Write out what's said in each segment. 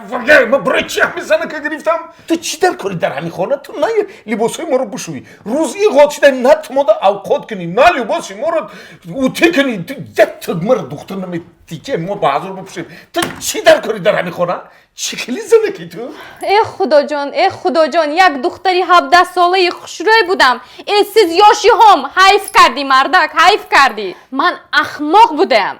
Ман барои чӣ ҳамин занака гирифтам? Ту чӣ дар кори дар ҳамин хона? Ту на либосҳои моро бишӯӣ, рӯз иғод шуда, на ту мода авқот кунӣ, на либоси моро утӣ кунӣ, ту як тугмаро духтар наметӣ, ки мо ба ҳазор бипӯшем. Ту чӣ дар кори дар ҳамин хона? Чӣ хели занаки ту? Э, Худоҷон, э, Худоҷон, як духтари 17-солаи хушрӯй будам, эсиз ёшиҳом. Ҳайф кардӣ, мардак, ҳайф кардӣ. Ман ахмоқ будаям,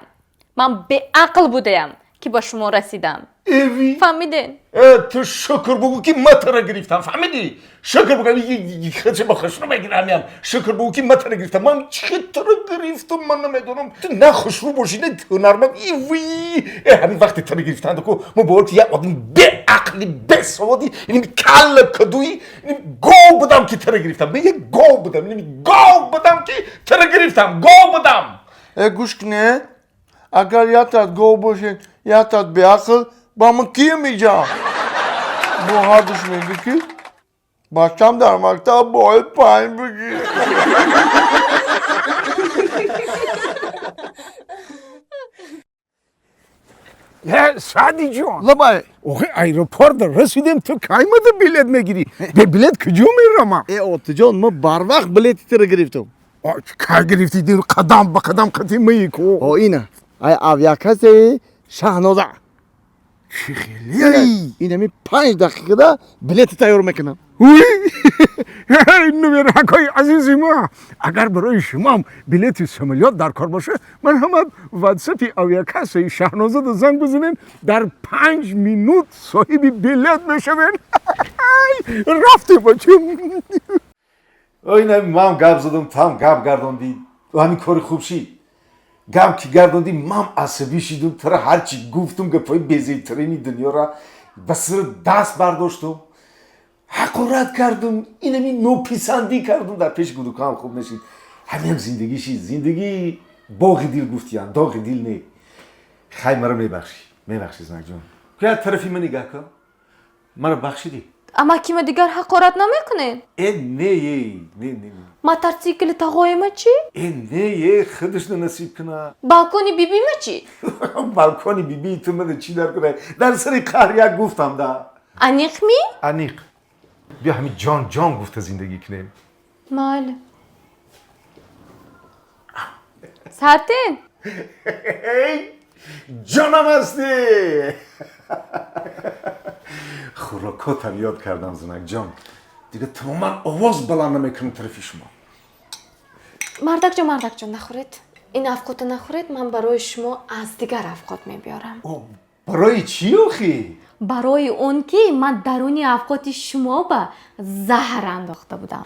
ман беақл будаям, ки ба шумо расидам. Эви. Фаҳмиден? Э, ту шукр бугӯ, ки ман тура гирифтам, фаҳмидӣ? Шукр бугӯ, хачи ба хушрӯ мегирам. Ям шукр бугӯ, ки ман тура гирифтам. Ман чӣ тура гирифтам, ман намедонам. Ту на хушрӯ бошӣ, на ҳунарманд. Иви, э, ҳамин вақти тура гирифтан ку мо бовар ки як одами беақли, бесаводи, иними калла кадуи, иними гов будам, ки тура гирифтам. Ман як гов будам, иними гов будам, ки тура гирифтам, гов будам. Э, гӯш кне, агар яктат гов бошед, яктат беақл, ба ман кӣ миҷа? Бо ҳардуш мегӯ, ки бачам дар мактаб бояд 5 бигир. Саъди ҷон. Лабай. Охи, аэропорт расидем, ту кай мада билет мегирӣ? Бе билет куҷо мерама? Э, отиҷон, ман барвақт билети тира гирифтам. Кай гирифтӣ? Қадам ба қадам қати маи ку. О, ина ай авиакассаи Шаҳноза. Чӣ хеле? Ин ҳами 5 дақиқада билети тайёр мекунам. Нумеракҳои азизи ма, агар барои шумоам билети самолёт дар кор боша, ман ҳама ватсапи авиакассаи Шаҳнозада занг бизанем, дар 5 минут соҳиби билет мешавем. Рафтем, бачам. Ой, ман гап задам, туам гап гардондӣ, ҳамин кори хуб шид. Гап ки гардондӣ, ман асабӣ шидум, тура ҳарчи гуфтум, гапҳои безебтарини дунёра ба сир даст бардоштум, ҳақорат кардум, инами нописандӣ кардум дар пеши кӯдакам. Хуб нашид. Ҳаминам зиндагӣ шид. Зиндагӣ боғи дил гуфтиян, доғи дил не. Хай, мара мебахшӣ, мебахшӣ, занакҷон. Ку як тарафи ман нигаҳ кун, мара бахшидӣ? Амакима дигар ҳақорат намекунед? Э, не, е, не, не, не. Мототсикли тағоима чӣ? Э, не, е, худашна насиб куна. Балкони бибима чӣ? Балкони бибии ту мана чӣ дар кунай? Дар сари қаҳр як гуфтам да. Аниқ ми? Аниқ. Биё, ҳамин ҷон ҷон гуфта зиндагӣ кунем. Майли, сартен. Ҷонам ҳастӣ. Хӯрокотам ёд кардам, занакҷон. Дига тамоман овоз баланд намекунам тарафи шумо. Мардакҷон, мардакҷон, нахӯред ин авқота, нахӯред. Ман барои шумо аз дигар авқот мебиёрам. Барои чӣ охӣ? Барои он ки ман даруни авқоти шумо ба заҳр андохта будам.